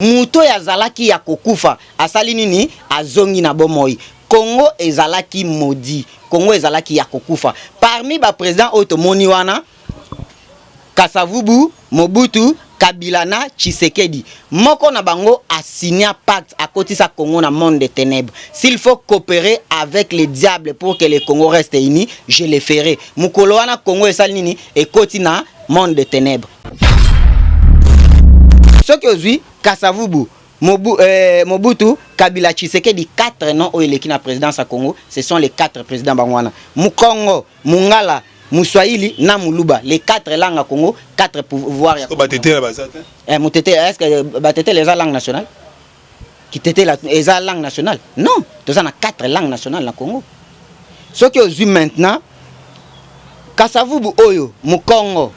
Moto oyo azalaki ya kokufa asali nini? Azongi na bomoi. Congo ezalaki maudit. Congo ezalaki ya kokufa. Parmi ba presidents oyo tomoni wana, Kasavubu, Mobutu, Kabila na Tshisekedi, moko na bango a signa pacte, akotisa Congo na monde des tenèbres. S'il faut cooperer avec le diable pour que le Congo reste uni, je le ferai. Mokolo wana Congo esali nini? Ekoti na monde des tenèbres. Soki ozwi Kasavubu, Mobu, euh, Mobutu, Kabila, Tshisekedi, quatre noms oyo eleki na présidence ya Congo, ce sont les quatre présidents bango wana. Mukongo, Mungala, Muswahili na Muluba, les quatre langues ya Congo, quatre pouvoirs ya Congo. Batetela baza te. Eh, Mutetela, est-ce que batetela eza langue nationale? Kitetela eza langue nationale? Non, toza na quatre langues nationales na Congo. Soki ozwi maintenant Kasavubu oyo Mukongo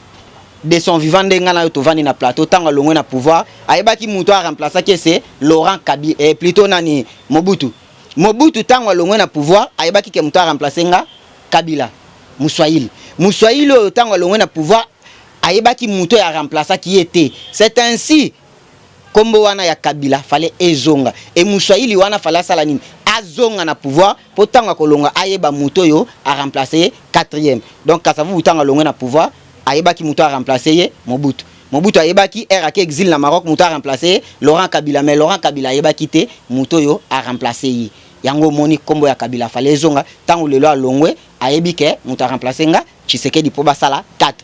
de son vivant nde nga na yo tovandi na plateau ntango alongwe na pouvoir ayebaki moto a remplaçaki ese Laurent Kabila eh, plutôt nani Mobutu. Mobutu ntango alongwe na pouvoir ayebaki ke moto a remplace nga Kabila Muswahili. Muswahili oyo ntango alongwe na pouvoir ayebaki moto oyo a remplaçaki ye te. C'est ainsi Kombo wana ya kabila fallait ezonga et muswahili wana fallait asala nini? Azonga na pouvoir po tango akolonga ayeba mutu oyo a remplacer ye quatrième. Donc Kasavubu tango alongwe na pouvoir ayebaki mutu a remplacer ye Mobutu. Mobutu ayebaki heure ake exil na Maroc mutu a remplacer ye Laurent Kabila mais Laurent Kabila ayebaki te mutu oyo a remplacer ye. Yango omoni kombo ya Kabila fallait ezonga tango lelo alongwe ayebi ke mutu a remplacer nga Tshisekedi po basala 4.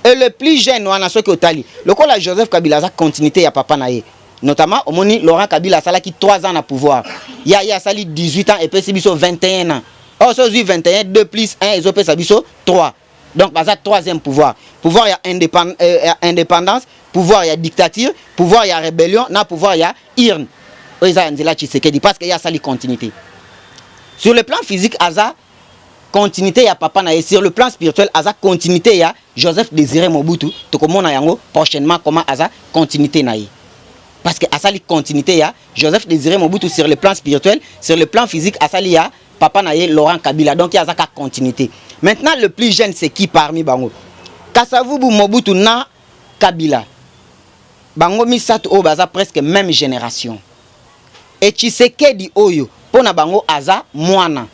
Et le plus jeune wana soki otali lokola Joseph Kabila aza continuité ya papa na ye notamment omoni Laurent Kabila asalaki 3 ans na pouvoir ya ye asali 18 ans epesi biso 21 ans or soki ozwi 21 2 plus 1 ezopesa biso 3 donc baza troisième pouvoir pouvoir ya, indépend, euh, ya indépendance pouvoir ya dictature pouvoir ya rébellion na pouvoir ya urne oyo eza ya nzela Tshisekedi parce que ye asali continuité sur le plan physique aza continuité ya papa na ye sur le plan spirituel aza continuité ya Joseph Désiré Mobutu tokomona yango prochainement comment aza continuité na ye parce que asali continuité ya Joseph Désiré Mobutu sur le plan spirituel sur le plan physique asali ya papa na ye Laurent Kabila donc ye aza ka continuité maintenant le plus jeune c'est qui parmi bango Kasavubu Mobutu na Kabila bango misato oyo baza presque même génération Et Tshisekedi oyo pona bango aza mwana.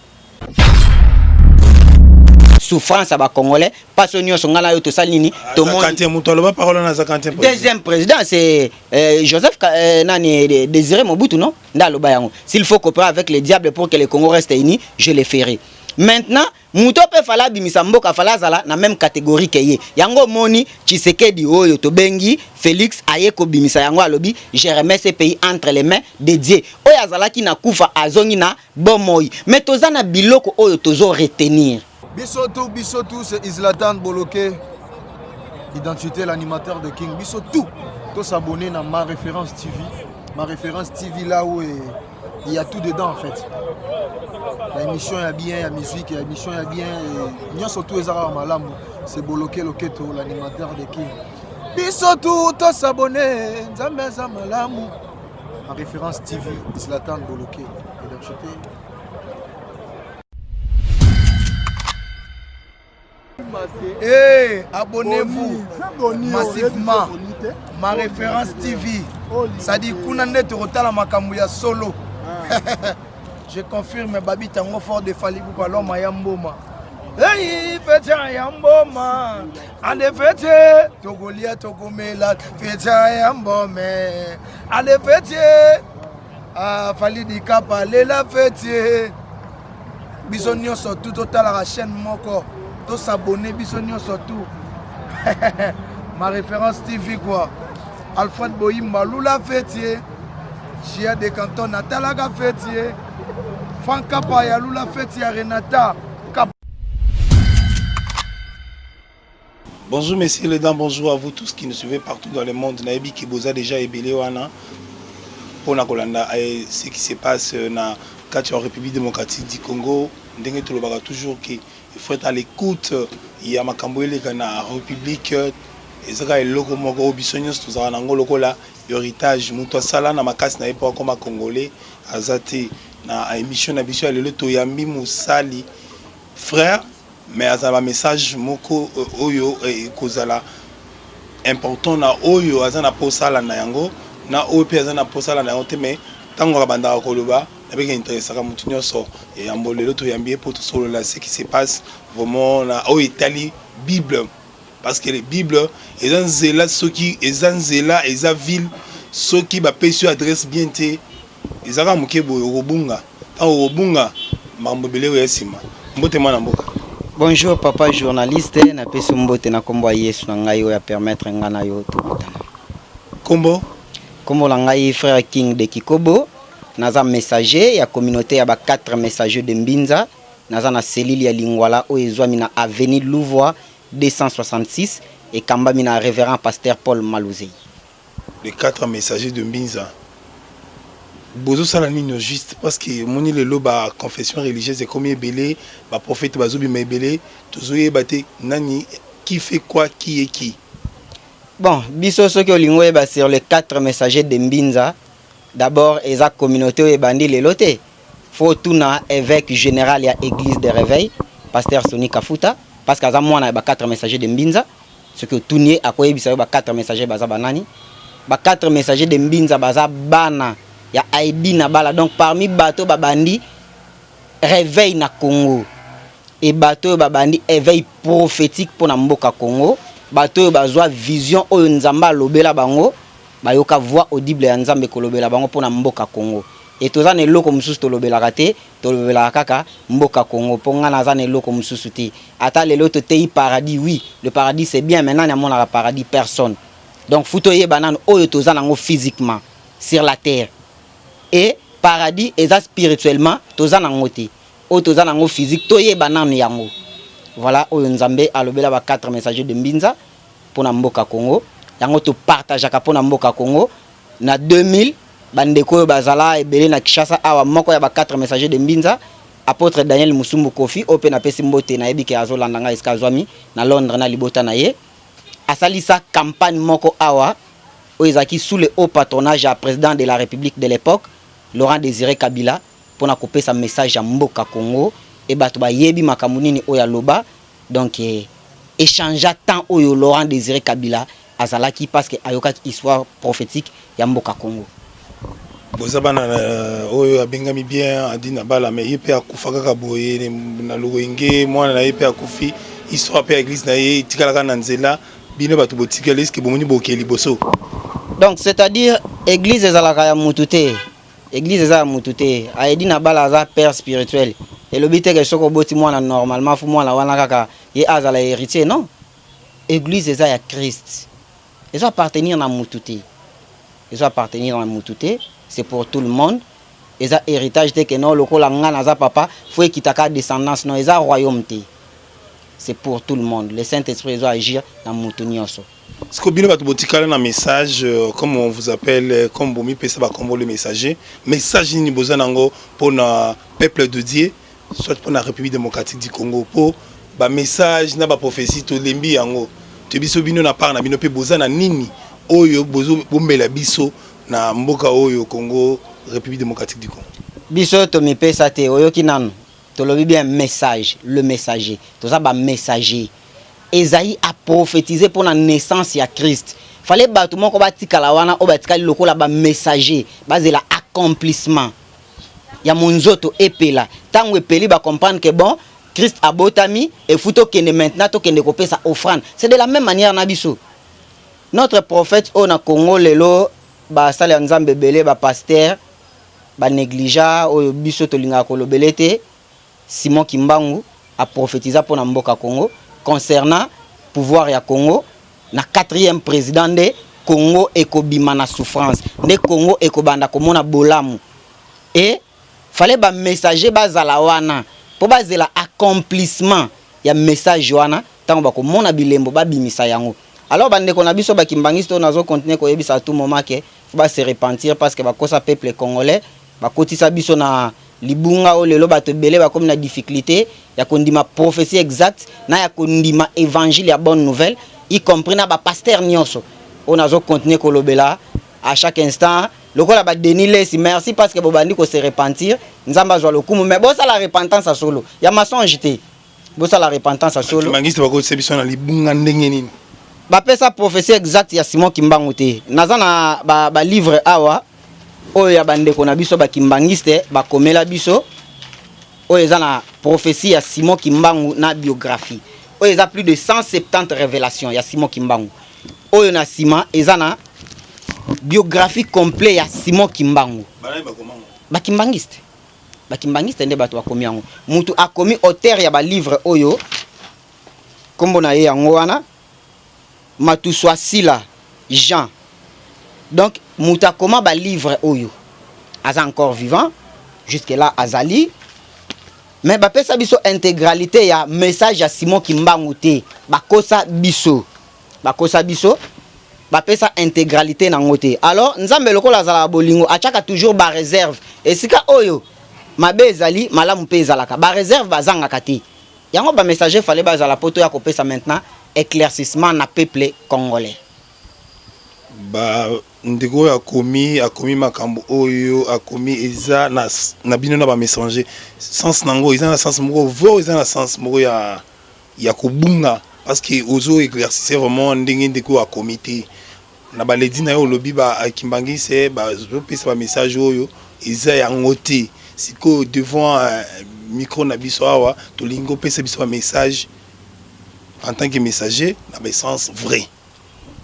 Souffrance ya ba congolais pasi oyo nionso nga na yo tosali nini tomoni moto aloba parole wana aza quantième président deuxième président c'est euh, Joseph euh, nani Désiré Mobutu non nde aloba yango s'il faut coopérer avec le diable pour que le Congo reste uni je le ferai maintenant Moto pe fallait abimisa mboka fallait azala na meme categorie que ye. Yango omoni Tshisekedi oyo tobengi Felix aye kobimisa yango alobi je remets ce pays entre les mains de Dieu. Oyo azalaki na kufa azongi na bomoi. Mais toza na biloko oyo tozo retenir. Biso tout, biso tout, c'est Islatan Boloke, identité l'animateur de King. Biso tout, tous s'abonner na ma référence TV, ma référence TV là où est il y a tout dedans en fait la émission ya bien ya musique ya émission ya bien nyonso tout eza kaka malamu c'est boloke loketo l'animateur de king biso tout tosabone nzambe aza malamu en référence tv zlatan boloke identité Hey, abonnez-vous massivement. Ma référence TV. Ça dit kuna nde tokotala makambo ya solo. Ah. Je confirme Babi Tango fort de Fally Ipupa l'homme ya mboma. Hey, fete ya mboma. Ale fete tokolia tokomela fete ya mbome. Ale fete ah, Fally Dikapa lela fete. biso nyonso tout totalaka chaîne moko tosabonne biso nyonso tout ma référence tv quoi alfred boyimba lula fetie jia de canton natalaka fetie frank kapa ya lula feti ya renata Bonjour messieurs les dames, bonjour à vous tous qui nous suivez partout dans le monde. Nayebi ke boza déjà ebele wana pona kolanda eh, ce qui se passe euh, na kati ya République démocratique du Congo. Ndenge tolobaka toujours que il faut être à l'écoute euh, ya makambo eleka na République euh, ezaka eloko moko oyo biso nyonso tozalaka nango lokola héritage. Moto asala na makasi na ye mpo akoma congolais aza te. Na émission na biso ya lelo toyambi mosali frère Mais aza na ba message moko oyo ekozala important na oyo aza na posa alanda yango. Na oyo mpe aza na mposa alanda yango te, mais ntango akabandaka koloba, nabeki interesaka motu nyonso. Yambo lelo toyambi ye mpo tosolola ce qui se passe vraiment na oyo etali Bible, parce que Bible eza nzela. Soki eza nzela, eza ville, soki bapesi yo adresse bien te, ezaka moke boye, okobunga. Ntango okobunga, makambo ebele oyo ya nsima. Mbote, mwana mboka. Bonjour, papa journaliste. Napesi mbote na nkombo ya Yesu na ngai oyo apermettre ngai na yo tokutana. Nkombo? Nkombo na ngai frère King de Kikobo. Naza messager ya communauté ya ba 4 messagers de Mbinza. Naza na cellule ya Lingwala oyo ezwami na avenue Louvois 266, ekambami na révérend pasteur Paul Maluzei. Les quatre messagers de Mbinza, bozosala nini au juste? Parce que omoni lelo baconfession religieuse ekomi ebele, baprophète bazobima ebele, tozoyeba te nani qui fait quoi, qui est qui. Bon, biso, soki olingi oyeba sur les quatre messagers de Mbinza, d'abord eza communauté oyo ebandi lelo te. Faut tuna évêque général ya église de réveil, pasteur Soni Kafuta, parce que aza mwana ya ba quatre messagers de Mbinza. Soki otuni ye, akoyebisa yo ba quatre messagers baza banani. Ba quatre messagers de Mbinza baza bana ya Aidi na Bala, donc parmi bato babandi réveil na Congo e bato oyo babandi éveil prophétique mpona mboka Congo, bato oyo bazwa vision oyo Nzambe alobela bango, bayoka voix audible ya Nzambe kolobela bango mpona mboka Congo. E toza na eloko mosusu tolobelaka te, tolobelaka kaka mboka Congo, mpo ngai naza na eloko mosusu te. Ata lelo toteyi paradis, oui, le paradis c'est bien, maintenant amonaka paradis personne. Donc faut toyeba nano oyo toza nango physiquement sur la terre, et paradis eza spirituellement. Toza nango te, oyo toza nango physique, toyeba nano yango. Voilà oyo Nzambe alobela ba quatre messagers de Mbinza mpona mboka Congo. Yango topartageaka mpona mboka Congo. Na 2000, bandeko oyo bazala ebele na Kinshasa awa, moko ya ba quatre messagers de Mbinza, apôtre Daniel Musumbu Kofi, oyo mpe napesi mbote, nayebi ke azolanda ngai esika azwami na Londres na libota na ye, asalisa campagne moko awa oyo ezalaki sous le haut patronage ya président de la République de l'époque, Laurent Désiré Kabila, mpona kopesa message ya mboka Congo. E bato bayebi makambo nini oyo aloba. Donc échangea temps oyo Laurent Désiré Kabila azalaki, parce que ayokaki histoire prophétique ya mboka Congo. Boza bana oyo abengami bien Adi na Bala, mais ye mpe akufa kaka boye na Lokoyenge. Mwana na ye mpe akufi, histoire mpe ya église na ye etikalaka na nzela. Bino bato botikali, eske bomoni bokee liboso? Donc c'est-à-dire église ezalaka ya mutu te, église eza ya mutu te. Ayedi na Bala aza père spirituel. Elobi te ke soki oboti mwana, normalement faut mwana wana kaka ye azala héritier. Non, église eza ya Christ, ezo appartenir na mutu te, ezo appartenir na mutu te. C'est pour tout le monde. Eza héritage te ke non, lokola nga naza papa, faut ekitaka descendance. Non, eza royaume te, c'est pour tout le monde. Le Saint-Esprit ezo agir na mutu nyonso. Siko bino bato botikala na message, comme on vous appelle, comme bomipesa bakombo le messager, message nini boza nango mpona peuple de Dieu, soit mpona République démocratique du Congo? Mpo bamessage na baprophétie tolembi yango. Toyebi so bino na part na bino mpe boza na nini oyo bombela biso na mboka oyo Congo, République démocratique du Congo? Biso tomipesa te. Oyoki nanu tolobi bien message, le messager. Toza bamessager. Esaïe aprophétise mpona naissance ya Christ. Fallait bato moko batikala wana oyo batikali lokola bamessager, bazela accomplissement ya monzoto epela. Ntango epeli, bacomprendre que bon, Christ abotami, efu tokende maintenant, tokende kopesa offrande. C'est de la même manière na biso. Notre prophète oyo na Congo lelo, basali ya Nzambe ebele, bapasteur banégligea, oyo biso tolingaka kolobele te, Simon Kimbangu, aprophétisa mpona mboka Congo concernant pouvoir ya Congo na quatrième président, nde Congo ekobima na souffrance, nde Congo ekobanda komona bolamu. E fallait bamessager bazala wana mpo bazela accomplissement ya message wana. Ntango bakomona bilembo, babimisa yango. Alors bandeko na biso bakimbangisi to nazocontinue koyebisa à tout moment ke faut base repentir, parce que bakosa peuple congolais, bakotisa biso na libunga oyo lelo bato ebele bakomi na difficulté ya kondima prophétie exacte na ya kondima évangile ya bonne nouvelle, y compris na bapasteur nyonso oyo nazocontinue kolobela à chaque instant, lokola baDenis Lessie. Merci, parce que bobandi kose repentir. Nzambe azwa lokumu. Mais bosala repentance ya solo, ya mensonge te. Bosala repentance ya solo. Bangisi bakotisa biso na libunga ndenge nini? Bapesa prophétie exacte ya Simon Kimbangu te. Naza na balivre ba awa oyo ya bandeko na biso bakimbangiste bakomela biso, oyo eza na prophétie ya Simon Kimbangu na biographie oyo eza plus de 170 révélation ya Simon Kimbangu. Oyo na nsima eza na biographie complet ya Simon Kimbangu. Bakimbangiste, bakimbangiste nde bato bakomi yango. Mutu akomi, auteur ya balivre oyo, nkombo na ye yango wana, Matuswasila Jean. Donc moto akoma balivre oyo aza encore vivant jusque là azali, mais bapesa biso intégralité ya message ya Simon Kimbangu te. Bakosa biso, bakosa biso, bapesa intégralité nango te. Alors Nzambe, lokola azalaka bolingo, atiaka toujours baréserve. Esika oyo mabe ezali, malamu mpe ezalaka. Baréserve bazangaka te. Yango bamessager fallait bazala po toya kopesa maintenant éclaircissement na peuple congolais. Bandeko oyo akomi makambo oyo akomi eza na bino na bamessager, sens nango eza na sens moko vo, eza na sens moko ya kobunga, parce que ozo éclaircisse vraiment ndenge ndeko oyo akomi te. Na baledi na yo olobi bakimbangise bazopesa bamessage oyo eza yango te. Sikoyo devant micro na biso awa, tolingi opesa biso bamessage en tant que messager na baessence vrai.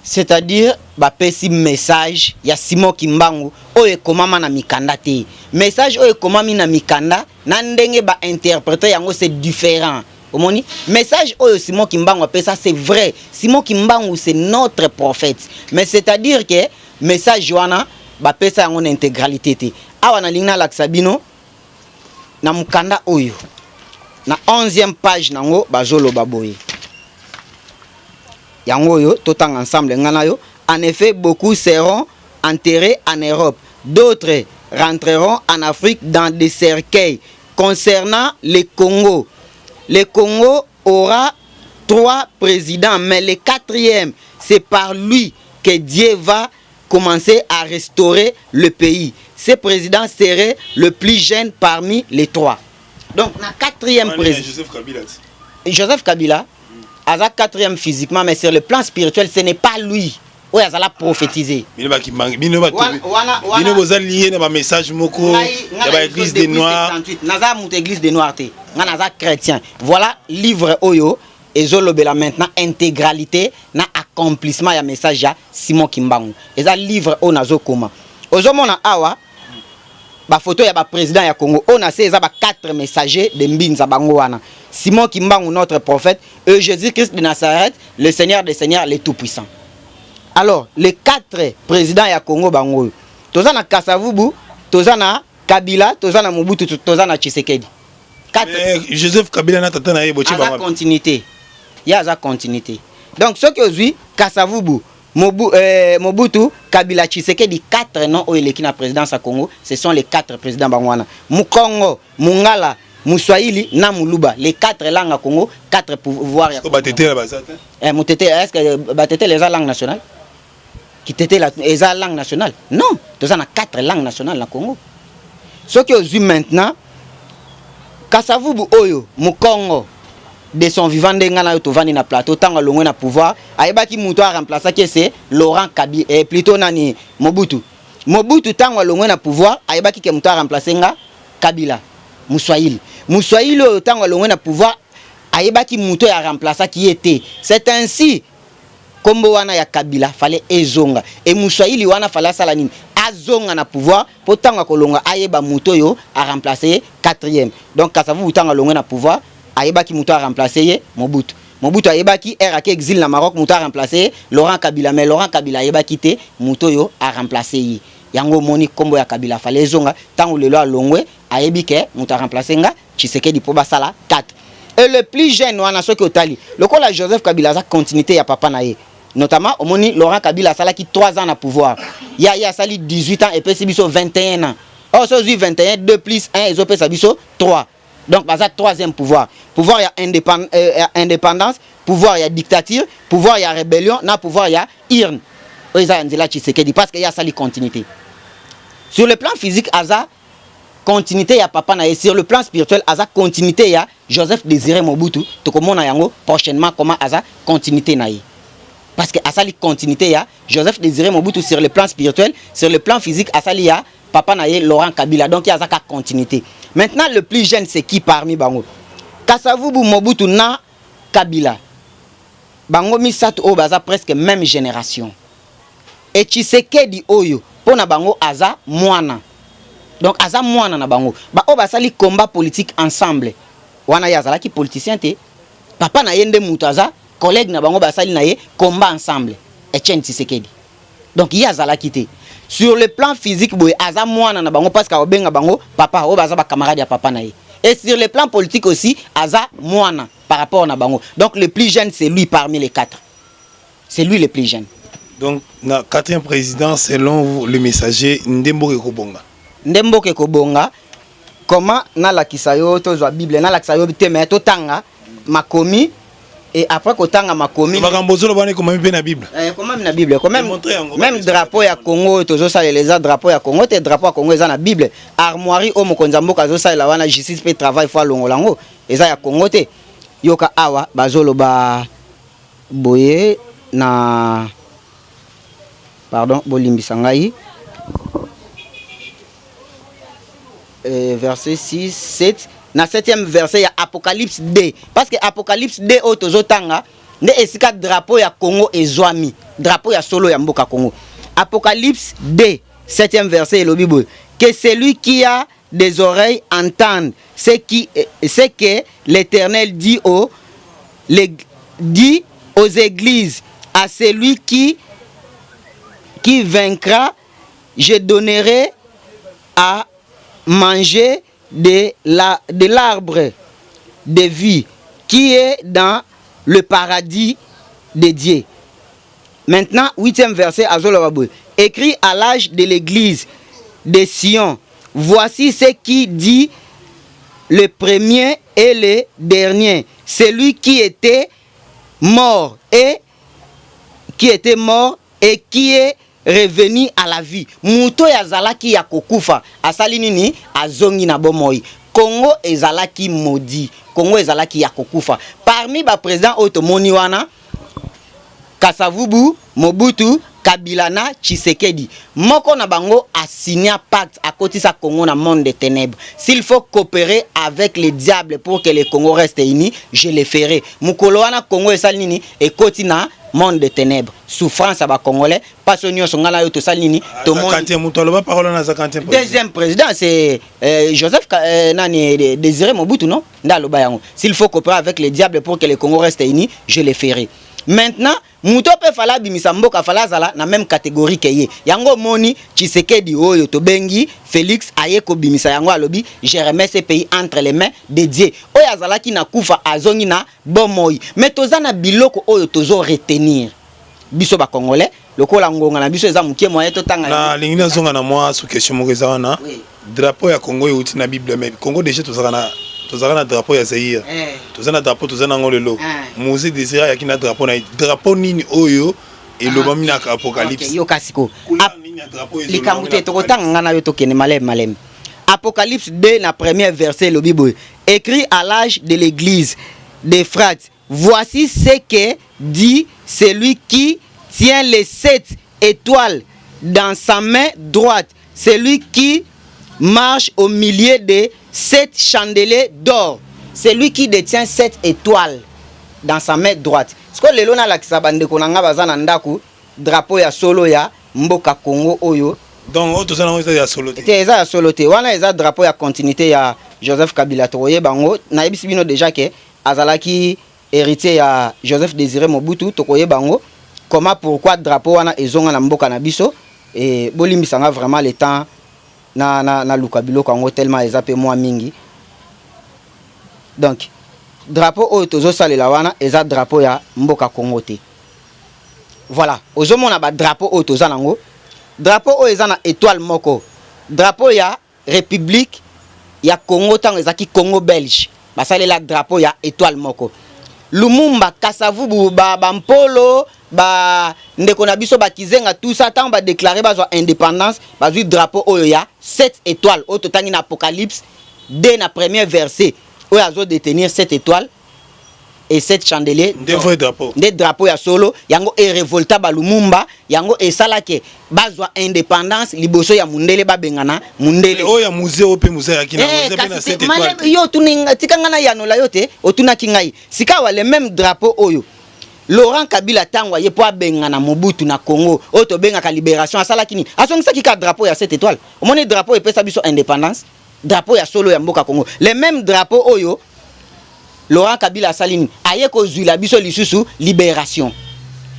C'est-à-dire bapesi message ya Simon Kimbangu oyo ekomama na mikanda te. Message oyo ekomami na mikanda na ndenge bainterprete yango, c'est différent. Omoni, message oyo Simon Kimbangu apesa, c'est vrai, Simon Kimbangu, c'est notre prophète, mais c'est-à-dire que message wana bapesa yango na intégralité te. Awa nalingi nalakisa bino na mokanda oyo, na 11e page nango bazoloba boye. Yango oyo totanga ensemble nga na yo. En effet, beaucoup seront enterrés en Europe, d'autres rentreront en Afrique dans des cercueils. Concernant le Congo, le Congo aura trois présidents, mais le quatrième, c'est par lui que Dieu va commencer à restaurer le pays. Ce président serait le plus jeune parmi les trois. Donc na quatrième président, Joseph Kabila. Joseph Kabila aza quatrième physiquement, mais sur le plan spirituel, ce n'est pas lui oyo azala prophétisé. Bino bino boza lié na bamessage moko ya baéglise des Noirs. Naza moto église des Noirs te, nga naza chrétien. Voilà livre oyo ezolobela maintenant intégralité na accomplissement ya message ya Simon Kimbangu. Eza livre oyo nazokoma. Ozomona awa bafoto ya baprésident ya Congo. Oyo na se eza ba quatre messagers de Mbinza. Bango wana: Simon Kimbangu, notre prophète, et Jésus Christ de Nazareth, le Seigneur des seigneurs, le tout puissant. Alors les quatre présidents ya Congo, bango oyo: toza na Kasavubu, toza na Kabila, toza na Mobutu, toza na Tshisekedi. Joseph Kabila na tata na ye botie? Aza continuité, ye aza continuité. Donc soki ozwi Kasavubu, Mobutu, Kabila, Tshisekedi, quatre noms oyo eleki na présidence ya Congo, ce sont les quatre présidents. Bango wana: Mukongo, Mungala, Muswahili na Muluba. Les quatre langues ya Congo, quatre pouvoirs ya Batetela baza te? Eh, mutete, est ce que batetela eza langue nationale? Kitetela eza langue nationale? Non. Toza na quatre langues nationales na Congo. Soki ozwi maintenant Kasavubu oyo Mokongo, de son vivant, nde ngai na yo tovandi na plateau, ntango alongwe na pouvoir, ayebaki moto aremplaçaki, ese Laurent Kabi, eh, plutôt nani, Mobutu. Mobutu ntango alongwe na pouvoir, ayebaki ke moto aremplace nga Kabila Muswahili. Muswahili oyo, ntango alongwe na pouvoir, ayebaki moto oyo aremplaçaki ye te. C'est ainsi nkombo wana ya Kabila fallait ezonga. E Muswahili wana fallait asala nini? Azonga na pouvoir, mpo ntango akolonga ayeba moto oyo aremplace ye quatrième. Donc Kasavubu, ntango alongwe na pouvoir, ayebaki moto aremplace ye, Mobutu. Mobutu ayebaki ere ake exil na Maroc, moto aremplace ye, Laurent Kabila. Mais Laurent Kabila ayebaki te moto oyo aremplace ye. Yango omoni nkombo ya Kabila fallait ezonga. Ntango lelo alongwe, ayebi ke moto aremplace nga Tshisekedi, mpo basala 4. Et le plus jeune wana, soki otali lokola Joseph Kabila aza continuité ya papa na ye, notamment omoni Laurent Kabila asalaki 3 ans na pouvoir, ya ye asali 18 ans, epesi biso 21 ans. Or so ozwi 21, 2 plus 1 ezopesa biso 3. Donc baza troisième pouvoir: pouvoir ya indépendance, pouvoir ya dictature, pouvoir ya rébellion na pouvoir ya urne oyo eza ya nzela Tshisekedi, parce que ye asali continuité. Sur le plan physique, aza continuité ya papa na ye. Sur le plan spirituel, aza continuité ya Joseph Désiré Mobutu. Tokomona yango prochainement comment aza continuité na ye. Parce que asali continuité ya Joseph Désiré Mobutu sur le plan spirituel, sur le plan physique asali ya papa na ye Laurent Kabila. Donc ye azaka continuité. Maintenant, le plus jeune, c'est qui parmi bango? Kasavubu, Mobutu na Kabila, bango misato oyo baza presque même génération. Et Tshisekedi oyo, mpo na bango aza mwana, donc aza mwana na bango. Baoyo basali combat politique ensemble wana, ye azalaki politicien te, papa na ye nde moto aza collègue na bango, basali na ye combat ensemble, Etienne Tshisekedi. Donc ye azalaki te. Sur le plan physique boye, aza mwana na bango parce que akobenga bango papa, oyo baza bacamarade ya papa na ye. Et sur le plan politique aussi, aza mwana par rapport na bango. Donc le plus jeune, c'est lui. Parmi les quatre, c'est lui le plus jeune. Donc na quatrième président, selon vous, le messager, nde mboka ekobonga? Nde mboka ekobonga. Comment? Nalakisa yo, tozwa Bible, nalakisa yo te, me totanga makomi et après kotanga makomi. Makambo ozoloba wana ekomami mpe na Bible? Eh, ekomami na Bible. Quand même, Démontrer yango. Même drapeau ya Congo oyo tozosalela eza drapeau ya Congo te. Drapeau ya Congo eza na Bible. Armoirie oyo mokonzi ya mboka azosalela wana, justice mpe travail fo alongola yango, eza ya Congo te. Yoka awa, bazoloba boye na, pardon, bolimbisa ngai, verset 6, 7, na 7e verset ya Apocalypse 2, parce que Apocalypse 2 oyo tozotanga nde esika drapeau ya Congo ezwami, drapeau ya solo ya mboka Congo. Apocalypse 2, 7e verset elobi boye: "Que celui qui a des oreilles entende ce que l'Éternel dit aux églises. À celui qui vaincra, je donnerai à manger de l'arbre de vie qui est dans le paradis de Dieu." Maintenant, huitième verset, azoloba boye: "Écrit à l'ange de l'église de Sion: voici ce qui dit le premier et le dernier, celui qui était mort et qui est revenu à la vie." Moto oyo azalaki ya kokufa asali nini? Azongi na bomoi. Congo ezalaki maudit, Congo ezalaki ya kokufa. Parmi baprésident oyo tomoni wana, Kasavubu, Mobutu, Kabila na Tshisekedi, moko na bango asigna pacte, akotisa Congo na monde des ténèbres. S'il faut coopérer avec le diable pour que le Congo reste uni, je le ferai. Mokolo wana Congo esali nini? Ekoti na monde de ténèbres. Souffrance ya bacongolais, mpasi nyonso ngai na yo tosali nini? Tomoni moto aloba parole wana aza quantième? Deuxième président, c'est Joseph nani, Désiré Mobutu, non? Nde aloba yango: "S'il faut coopérer avec le diable pour que le Congo reste uni, je le ferai." Maintenant, moto mpe fala abimisa mboka, fala azala na même catégorie ke ye. Yango omoni Tshisekedi oyo tobengi Félix aye kobimisa yango, alobi: "Je remets ce pays entre les mains de Dieu." Oyo azalaki na kufa azongi na bomoi. Mais toza na biloko oyo tozo retenir biso bacongolais, lokola ngonga na biso eza mokie, moye totanga. Nalingi nazonga na mwa sous question moko eza wana. Drapeau ya Congo euti na Bible, mais Congo déjà tozalaka na drapeau ya Zaire. Toza na drapeau, toza nango lelo. Mzee Désiré ayaki na drapeau na ye. Drapeau nini oyo elobami na Apocalypse? Okay, yoka siko. Couleur nini ya drapeau ezolobami Likambo na te, tokotanga nga na yo, tokende maleme maleme. Apocalypse 2 na premier verset elobi boye: "Écrit à l'ange de l'église d'Éphèse: voici ce que dit celui qui tient les sept étoiles dans sa main droite, celui qui marche au milieu de sept chandeliers d'or." Celui qui détient sept étoiles dans sa main droite. Sikoyo lelo nalakisa bandeko na nga baza na ndako drapeau ya solo ya mboka Congo oyo. Donc oyo toza nango eza ya solo te? Te, eza ya solo te. Wana eza drapeau ya continuité ya Joseph Kabila. Tokoyeba yango, nayebisi bino déjà ke azalaki héritier ya Joseph Désiré Mobutu. Tokoyeba yango comment, pourquoi drapeau wana ezonga na mboka na biso. E bolimbisanga vraiment, le temps na naluka biloko yango, tellement eza mpe mwa mingi. Donc drapeau oyo tozosalela wana eza drapeau ya mboka Congo te. Voilà, ozomona badrapeau oyo toza nango, drapeau oyo eza na étoile moko, drapeau ya République ya Congo ntango ezalaki Congo Belge, basalela drapeau ya étoile moko. Lumumba, Kasavubu, bampolo, bandeko na biso bakizenga, tout ça, ntango badéclarer bazwa indépendance, bazwi drapeau oyo ya 7 étoile oyo totangi na Apocalypse 2 na premier verset. Oyo azodétenir 7 étoiles. et 7 chandeliers. Nde vrai drapeau. Nde drapeau ya solo. Yango erevolta balumumba, yango esalaki bazwa indépendance liboso ya mundele, babengana mundele. Oyo ya musée, oyo mpe musée ayaki na Eh, eza mpe na kasi 7 te, étoile. Yo tika ngai na yanola yo te. Otunaki ngai sikawa le même drapeau oyo Laurent Kabila, ntango aye mpo abengana Mobutu na Congo, oyo tobengaka libération, asalaki nini? Azongisaki kaka drapeau ya 7 étoile. Omoni drapeau epesa biso indépendance, drapeau ya solo ya mboka Congo, le même drapeau oyo Laurent Kabila asali nini? Aye kozwila biso lisusu libération.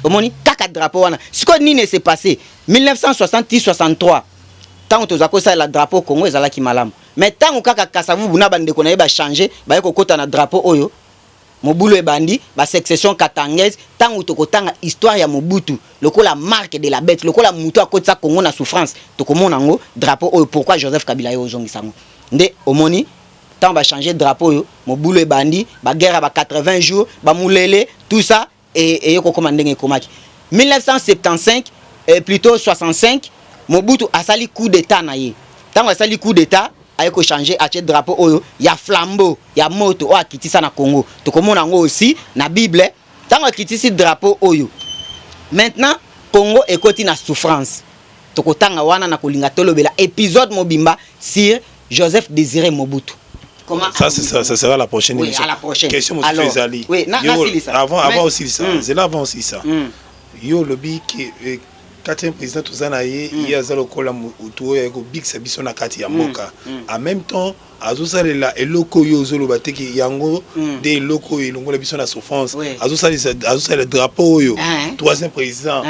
Omoni kaka drapeau wana. Sikoyo nini ese passé? 1960 63, ntango toza kosalela drapeau, Congo ezalaki malamu. Mais ntango kaka Kasavubu na bandeko na ye bachange, baye kokɔta na drapeau oyo, mobulu ebandi, basécession katangaise. Ntango tokotanga histoire ya Mobutu lokola marque de la bête, lokola motu akotisa Congo na souffrance, tokomona yango drapeau oyo. Pourquoi Joseph Kabila ye ozongisa yango? Nde omoni ntango bachange drapeau oyo, mobulu ebandi, baguerre ya ba 80 jours, bamulele, tout ça. Eye kokóma ndenge ekomaki 1975, plutôt 65, Mobutu asali coup d'état na ye. Ntango asali coup d'état, aye kochange, atie drapeau oyo ya flambeau, ya moto oyo akitisa na Congo. Tokomona yango aussi na Bible. Ntango akitisi drapeau oyo, maintenant Congo ekoti na souffrance. Tokotanga wana na kolinga tolobela épisode mobimba sur Joseph Désiré Mobutu. Comment ça, ça, ça sera la prochaine Oui, émission. à la prochaine. Question mosusu Alors, ezali. oui, nasilisa. Avant, avant aussi ça. C'est là avant aussi ça. Yo olobi ke quatrième président toza na ye, ye aza lokola motu oyo ayekobikisa biso na kati ya mboka. En même temps azosalela eloko oyo ozoloba te ke yango nde eloko oyo elongola biso na souffrance. Azosalela drapeau oyo, troisième président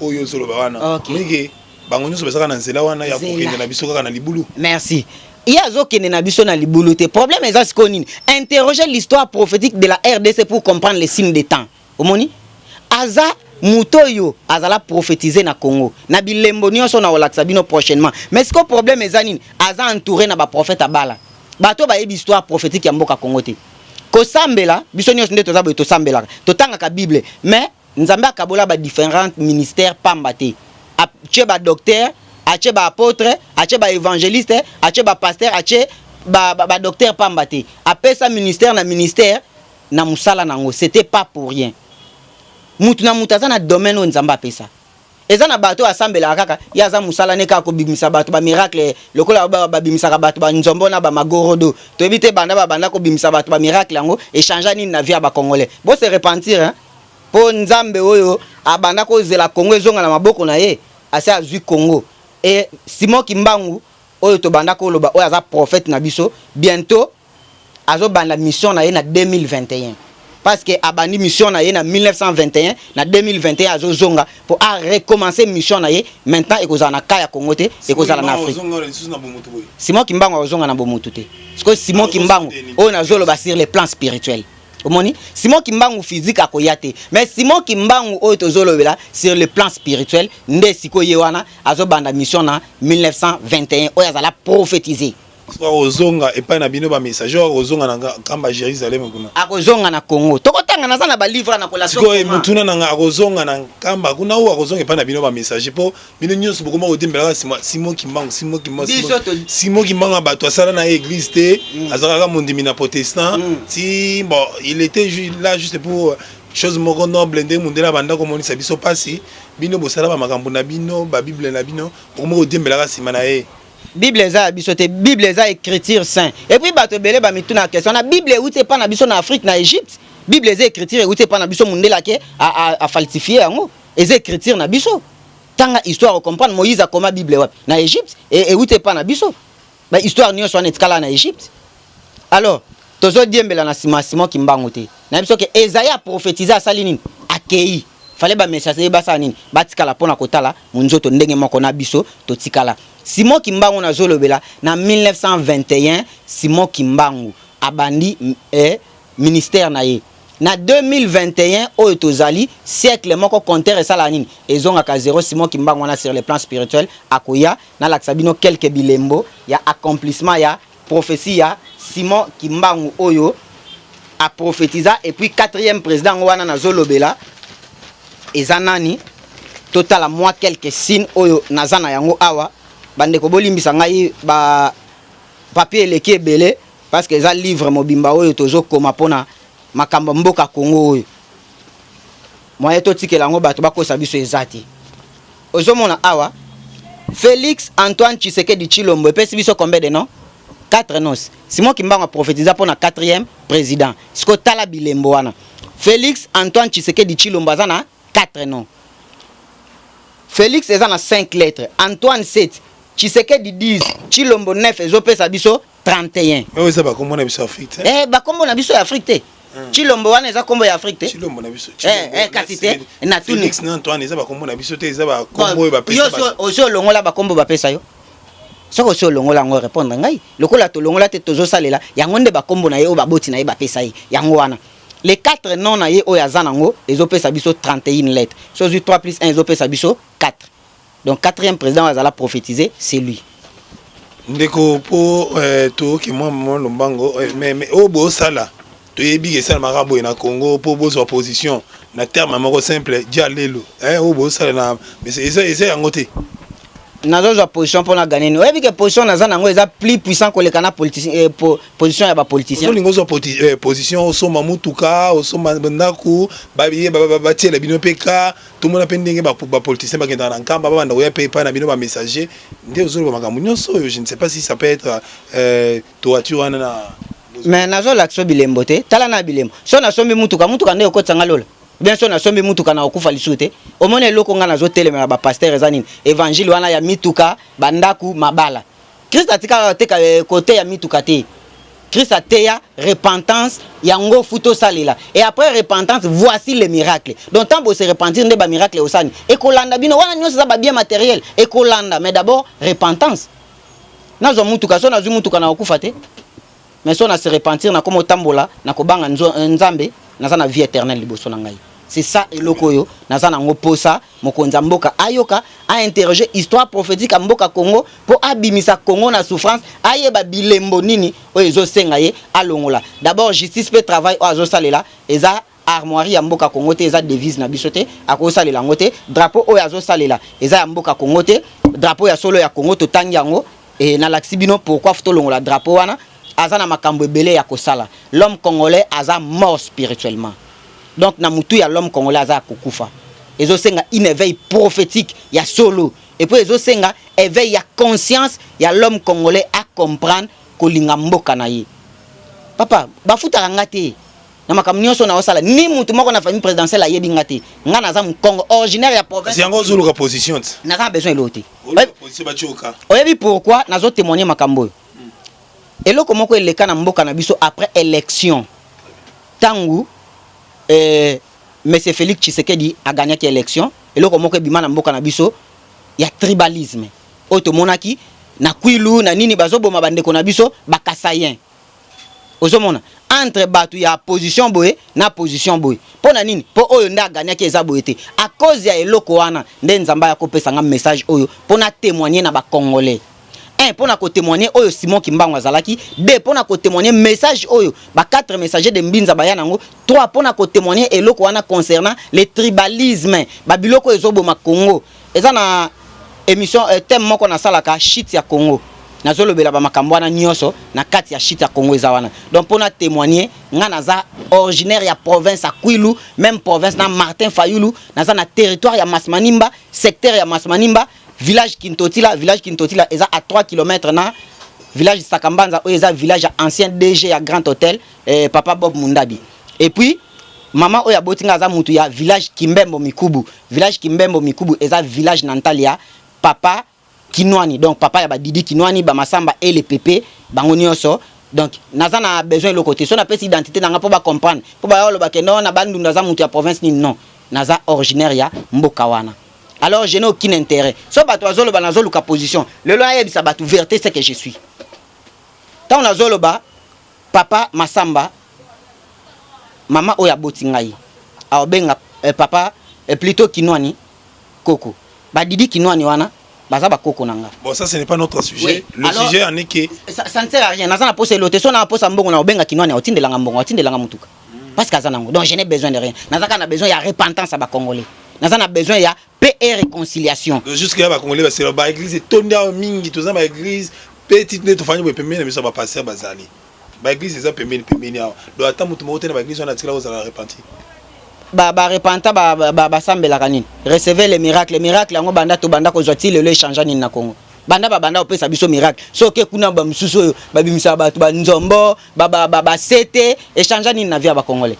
oyo ozoloba wana. Mingi bango nyonso bazaka na nzela wana ya Nzela. kokende na biso kaka na libulu. Merci. Ye azokende na biso na libulu te. Problème eza sikoyo nini? Interroger l'histoire prophétique de la RDC pour comprendre les signes des temps. Omoni aza moto oyo azala prophétisé na Congo na bilembo nyonso na kolakisa bino prochainement. Mais sikoyo problème eza nini? Aza entouré na baprophète abala, bato bayebi histoire prophétique ya mboka Congo te. Kosambela, biso nyonso nde toza boye, tosambelaka, totangaka Bible, mais Nzambe akabola badifférents ministères pamba te. Atie badocteur, atie baapôtre, atie baévangéliste, atie bapasteur, atie badocteur pamba te. Apesa ministère na ministère na mosala nango. C'était pas pour rien. Mutu na mutu aza na domaine oyo Nzambe apesa. Eza na bato oyo asambelaka kaka, ye aza mosala ne kaka kobimisa bato bamiracle, lokola babimisaka bato banzombo na bamagorodo. Toyebi te banda babanda kobimisa bato bamiracle yango echangea nini na vie ya bacongolais. Bose repentir, hein? Mpo Nzambe oyo abanda kozela Congo ezonga na maboko na ye, asi azwi Congo. E Simon Kimbangu oyo tobanda koloba, oyo aza prophète na biso, bientôt azobanda mission na ye na 2021, parce que abandi mission na ye na 1921. Na 2021 azozonga mpo arecommencer mission na ye. Maintenant ekozala na ka ya Congo te, ekozala na Afrique. Ozonga lisusu na bomoto boye? Simon Kimbangu akozonga na bomoto te. Sikoyo Simon Akozonga Kimbangu nini? oyo nazoloba sur le plan spirituel. Omoni Simon Kimbangu physique akoya te, mais Simon Kimbangu oyo tozolobela sur le plan spirituel nde sikoyo ye wana azobanda mission na 1921 oyo azala prophétisé. Soki akozonga epai na bino bamessager, akozonga na nkamba Jérusalem kuna? Akozonga na Congo. Tokotanga, naza na balivre na kola. Sikoyo motuna na nga, akozonga na nkamba kuna oyo akozonga epai na bino bamessager? Mpo bino nyonso bokoma kotembelaka Simon Kimbangu, Simon Kimbangu. Biso Simon Kimbangu ya bato asala na ye église te, azalaka mondimi na protestant ti. Bon, il était là juste pour chose moko noble. Nde mondele abanda komonisa biso mpasi. Bino bosala bamakambo na bino, babible na bino, bokoma kotembelaka nsima na ye. Bible eza ya biso te. Bible eza écriture saint. Et puis bato ebele bamituna question na Bible euti epa na biso na Afrique, na Égypte. Bible eza écriture euti epa na biso. Mondele ake afalsifie yango. Eza écriture na biso. Tanga histoire, ocomprendre. Moïse akoma Bible wapi? Na Égypte. Euti epa na biso. Bahistoire nyonso wana etikala na Égypte. Alors tozodiembela na nsima ya Simon Kimbangu te. Na biso ke Ezayi aprophétise, asali nini? Akei. Fale bamessager basala nini? Batikala mpona kotala monzoto ndenge moko na biso totikala. Simon Kimbangu nazolobela na 1921, Simon Kimbangu abandi ministère na ye. Na 2021 oyo tozali, siècle moko, compteur esala nini? Ezongaka zéro. Simon Kimbangu wana sur le plan spirituel akoya. Nalakisa bino quelque bilembo ya accomplissement ya prophétie ya Simon Kimbangu oyo aprophétisa. Et puis quatrième président yango wana nazolobela eza nani? Totala mwa quelques signes oyo naza na yango awa. Bandeko, bolimbisa ngai, ba papier eleki ebele parce que eza livre mobimba oyo tozokoma mpona. Makambo ya mboka Congo oyo, moyen totikela yango bato bakosa biso eza te. Ozomona awa Félix Antoine Tshisekedi Tshilombo epesi biso combien de noms? 4 noms. Simon Kimbangu aprophétisa mpo na 4e président. Siko tala bilembo wana. Félix Antoine Tshisekedi Tshilombo aza na 4 noms. Félix eza na 5 lettres, Antoine 7, Tshisekedi 10, Tshilombo 9, ezopesa biso 31. Oyo eza bakombo na biso Afrique te. Eh, bakombo na biso ya Afrique te. Tshilombo wana eza kombo ya Afrique te. Tshilombo na biso. Kasi te, na tuni. Félix na Antoine eza bakombo na biso te, eza bakombo oyo bapesa. Yo osi olongola bakombo bapesa yo? Soki osi olongola yango, répondre ngai. Lokola tolongola te, tozosalela yango nde bakombo na ye oyo baboti na ye bapesa ye yango wana. Les 4 noms na ye oyo aza nango ezopesa biso 31 lettres. So ozwi 3 plus 1, ezopesa biso 4. Donc quatrième président oyo azala prophétisé, c'est lui. Ndeko, mpo toyoki mwa lombango, mais oyo bosala, toyebi esalamaka boye na Congo mpo bozwa position. Na terme moko simple, dia lelo oyo bosala na eza yango te. Nazozwa position mpona gagner nini? Oyebi ke position naza nango eza plus puissant koleka na position ya bapoliticien. Ozolinga ozwa position, osomba mutuka, osomba ndako, batiela bino mpe ka tomona mpe ndenge bapoliticien bakendaka na Nkamba, babanda koya mpe epai na bino bamessager. Nde ozoloba makambo nyonso oyo, je ne sais pas si ça peut être toature wana na Mais nazolakisa bilembo te. Tala na bilembo. So nasombi mutuka, mutuka nde ekotisanga lola? Bien, so nasombi mutuka na kokufa lisusu te. Omoni, eloko nga nazotelemela bapasteur eza nini? Évangile wana ya mituka, bandaku, mabala. Christ atikaka teka kote ya mituka te. Christ ateya repentance, yango fu tosalela. Et après repentance, voici les miracles. Donc tant bose repentir nde bamiracle osani ekolanda bino. Wana nyonso eza babien matériel ekolanda, mais d'abord repentance. Nazwa mutuka, so nazwi mutuka na kokufa te. Mais so na se repentir, nakoma otambola na kobanga Nzambe, naza na vie éternelle liboso na ngai. C'est ça eloko oyo naza nango posa mokonzi ya mboka ayoka, ainterroger histoire prophétique ya mboka Congo mpo abimisa Congo na souffrance, ayeba bilembo nini oyo ezosenga ye alongola d'abord justice mpe travail oyo azosalela. Eza armoirie ya mboka Congo te, eza devise na biso te, akosalela yango te. Drapeau oyo azosalela eza ya mboka Congo te. Drapeau ya solo ya Congo, totangi yango e nalakisi bino pourquoi faut tolongola drapeau wana. Aza na makambo ebele ya kosala. L'homme congolais aza mort spirituellement. Donc na mutu ya l'homme congolais aza ya kokufa. Ezosenga une éveil prophétique ya solo et puis ezosenga éveil ya conscience ya l'homme congolais à comprendre kolinga mboka na ye. Papa, bafutaka nga te na makambo nyonso na osala. Ni mutu moko na famille présidentielle ayebi nga te. Nga naza mokongo originaire ya province. Yango ozoluka position te. Naza na besoin eloko te. Oluka position, batioka. Oyebi pourquoi nazotémoigne makambo oyo? Eloko moko eleka na mboka na biso après élection, ntango monsieur Félix Tshisekedi agagnaki élection, eloko moko ebima na mboka na biso ya tribalisme oyo tomonaki na Kwilu na nini, bazoboma bandeko na biso bakasayen. Ozomona entre bato ya position boye na position boye. Mpo na nini? Mpo oyo nde agagnaki, eza boye te. À cause ya eloko wana nde Nzambe aya kopesa nga message oyo mpo na témoigner na bacongolais. Un, mpo na kotémoigner oyo Simon Kimbangu azalaki. Deux, mpo na kotémoigner message oyo ba quatre messagers de Mbinza baya nango. Trois, mpo na kotémoigner eloko wana concernant le tribalisme, babiloko oyo ezoboma Congo. Eza na émission, thème moko nasalaka, shit ya Congo. Nazolobela bamakambo wana nyonso na kati ya shit ya Congo, eza wana. Donc mpo na témoigner, nga naza originaire ya province ya Kwilu, même province na Martin Fayulu. Naza na territoire ya Masmanimba, secteur ya Masmanimba, village Kintotila. Village Kintotila eza à 3 km na village Sakambanza oyo eza village ya ancien DG ya Grand Hôtel, papa Bob Mundabi. Et puis mama oyo aboti nga aza mutu ya village Kimbembo Mikubu. Village Kimbembo Mikubu eza village natal ya papa Kinwani, donc papa ya badidi Kinwani, bamasamba et le pepe bango nyonso. Donc naza na besoin eloko te. So napesi identité na nga mpo bacomprendre, mpo baya oloba ke non, na Bandundu aza mutu ya province nini. Non, naza originaire ya mboka wana. Alors je n'ai aucun intérêt. So bato bazoloba nazoluka position, lelo ayebisa bato vérité, ce que je suis. Ntango nazoloba papa Masamba, mama oyo aboti ngai aobenga papa plutôt Kinwani koko. Badidi Kinwani wana baza bakoko na nga. Bon, ça, ce n'est pas notre sujet. Oui. Le Alors, sujet en est que ça ne sert à rien. Naza na posa elo te. So na posa mbongo, na obenga Kinwani, otindelanga mbongo, otindelanga mutuka, parce que aza nango. Donc je n'ai besoin de rien. Naza kaka na besoin ya repentance ya bacongolais. Naza na besoin ya paix et réconciliation. Jusque là, bacongolais basela baéglise etondi awa mingi. Toza baéglise mpe titi nde tofandi boye pembeni na biso, bapasteur bazali. Ba église eza pembeni pembeni awa. Donc ata mutu moko te na ba église wana atikala kozala repenti. Ba ba repenta ba ba basambelaka nini? Recevez les miracles, miracle yango banda tobanda kozwa ti lelo echangea nini na Congo? Banda ba banda kopesa biso miracle. Soki oke kuna ba misusu oyo ba bimisaka bato ba nzombo, ba ba ba, ba sete, echangea nini na vie ya ba Congolais?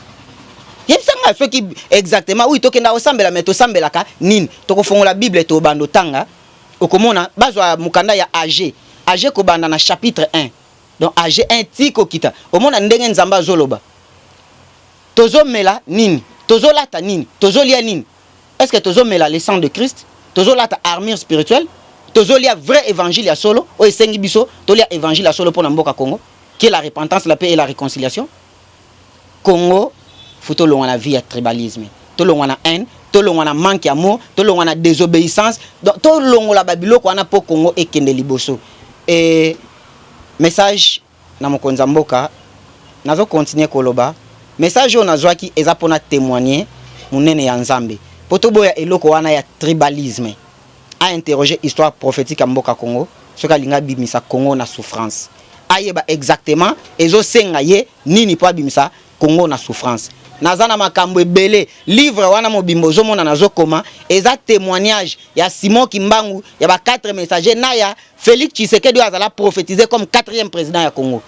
Yebisa nga soki exactement oui tokenda kosambela mais tosambelaka nini? Tokofongola Bible tobanda otanga okomona bazwa mokanda ya AG. AG kobanda na chapitre 1. Donc AG 1 ti kokita. Omona ndenge Nzambe azoloba. Tozo mela nini? Tozo lata nini? Tozo lia nini? Est-ce que tozo mela le sang de Christ? Tozo lata armure spirituelle? Tozo lia vrai évangile ya solo? Oyo esengi biso tolia évangile ya solo pona mboka Congo? Qui est la repentance, la paix et la réconciliation? Congo faut tolongwa na vie ya tribalisme, tolongwa na haine, tolongwa na manque ya amour, tolongwa na désobéissance. Donc tolongola ba biloko wana po Congo ekende liboso. Et message na mokonzi ya mboka nazo continuer koloba message oyo nazwaki eza pona temoigner munene ya Nzambe po toboya eloko wana ya tribalisme. A interroger histoire prophetique ya mboka Congo soki alingi abimisa Congo na souffrance ayeba exactement ezo senga ye nini po abimisa Congo na souffrance. Naza na makambo ebele livre wana mobimba ozomona nazo koma eza temoignage ya Simon Kimbangu ya ba 4 messagers na ya Felix Tshisekedi oyo azala prophétisé comme quatrième président ya Congo.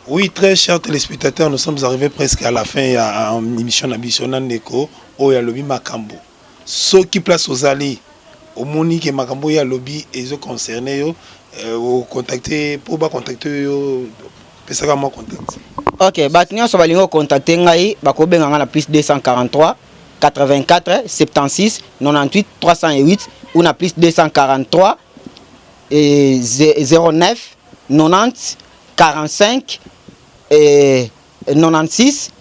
Oui, très chers téléspectateurs, nous sommes arrivés presque à la fin ya émission na biso na ndeko oyo alobi makambo. Soki place ozali omoni ke makambo oyo alobi ezo concerner yo, o contacter po ba contacter yo pesaka mwa contact. Ok, bato nyonso balingi ko contacter ngai bakobenga ngai na plus 243 84 76 98 308 ou na plus 243 et 09 90 45 et 96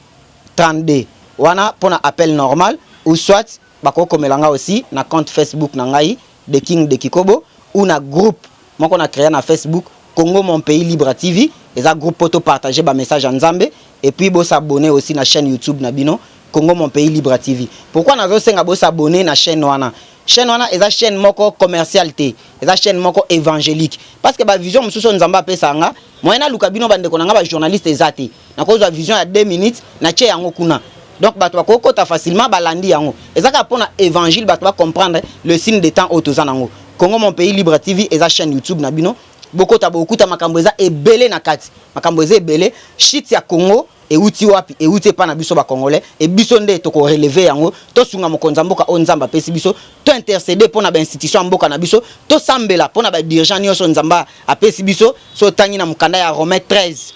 32 wana pona appel normal ou soit bakokomela nga aussi na compte Facebook na ngai The King de Kikobo ou na groupe moko na créa na Facebook Congo mon pays libre TV eza groupe po to partager ba message ya Nzambe et puis bo s'abonner aussi na chaîne YouTube na bino Congo mon pays libre TV. Pourquoi nazo senga bo s'abonner na chaîne wana? Chaîne wana eza chaîne moko commerciale te, eza chaîne moko évangélique. Parce que ba vision mosusu oyo Nzambe apesa nga, moyen naluka bino bandeko na nga ba journaliste eza te. Nakozwa vision ya 2 minutes na tie yango kuna. Donc bato bakokota facilement balandi yango. Eza kaka pona évangile bato ba comprendre le signe de temps oyo toza nango. Congo mon pays libre TV eza chaîne YouTube na bino. Bokota bokuta makambo eza ebele na kati. Makambo eza ebele. Shit ya Congo ewuti wapi? Ewuti epa na biso ba congolais et biso nde toko relever yango, tosunga mokonzi ya mboka oyo Nzambe apesi biso, to interceder pona ba institutions ya mboka na biso, tosambela pona ba dirigeants nionso Nzambe apesi biso. Soki otangi na mokanda ya Romains 13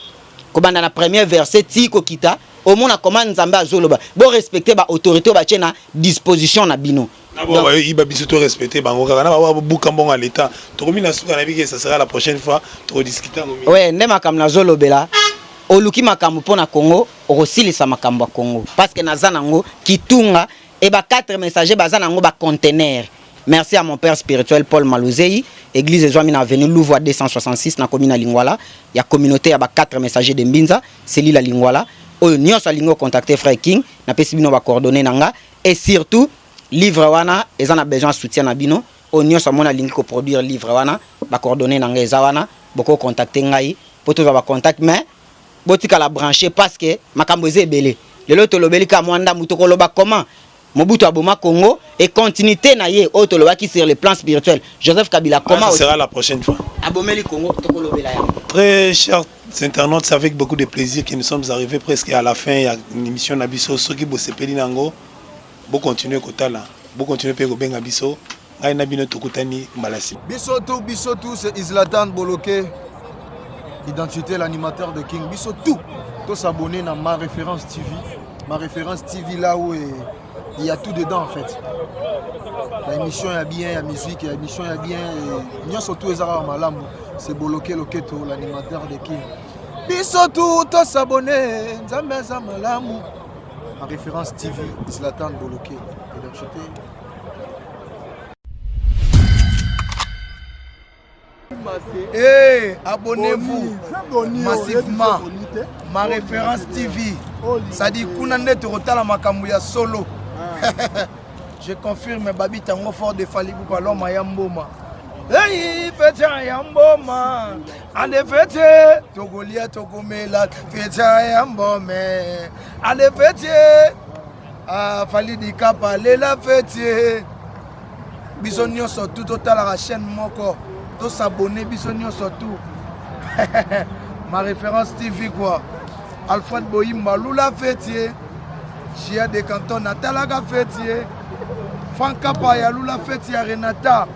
kobanda na premier verset tii kokita, omona comment Nzambe azoloba bo respecter ba autorites oyo batie na disposition na bino. Na ba bayo iba biso to respecter bango kaka na ba buka mbongo ya l'etat. Tokomi na suka na bike ça sera la prochaine fois toko discuter yango mingi. Ouais, nde makambo nazolobela. Oluki makambo pona Congo, okosilisa makambo ya Congo. Parce que naza nango kitunga et ba 4 messagers baza nango ba containers. Merci à mon père spirituel Paul Maluzei, église ezwami na avenue Louvois 266 na commune ya Lingwala, ya communauté ya ba 4 messagers de Mbinza, cellule ya Lingwala. Oyo nyonso alingi o contacter frère King, napesi bino ba coordonnées na nga et surtout livre wana eza na besoin ya soutien na bino. Oyo nyonso amoni alingi ko produire livre wana, ba coordonnées na nga eza wana, boko contacter ngai po tozwa ba contact mais botikala branche parce que makambo eza ebele. Lelo tolobeli kaka mwa ndambu, tokoloba comment Mobutu aboma Congo et continuité na ye oyo tolobaki sur le plan spirituel Joseph Kabila comment ah, ça sera la prochaine fois abomeli Congo tokolobela yango. Très chers internautes, c'est avec beaucoup de plaisir que nous sommes arrivés presque à la fin ya émission na biso. Soki bosepeli nango, bo continuer kotala, bo continuer pe kobenga biso. Ngai na bino tokutani mbala sima. Biso tout, biso tout, c'est Zlatan Boloke, identité l'animateur de King. Biso tout, tous abonnés na Ma Référence TV. Ma Référence TV là où il y a tout dedans en fait. La émission ya bien, ya musique, ya émission ya bien, et nyonso tout ezaka malamu. C'est Boloke Loketo, l'animateur de King. Biso tout, tous abonnés, Nzambe aza malamu. Ma Référence TV, Zlatan Boloke, identité. Hey, abonnez-vous massivement. Ma référence TV. Ça dit kuna nde tokotala makambo ya solo. Je confirme Babi Tango fort de Fally Ipupa l'homme ya mboma. Hey, petit ya mboma. Ale fete tokolia tokomela fete ya mbome ale fete ah, Fally Dikapa lela fete biso nyonso tu totalaka chaîne moko tosabone biso nyonso tu ma référence TV quoi. Alfred Boyimba lula fete Gia de Canton natalaka fete Franck Kapa ya lula fete ya Renata.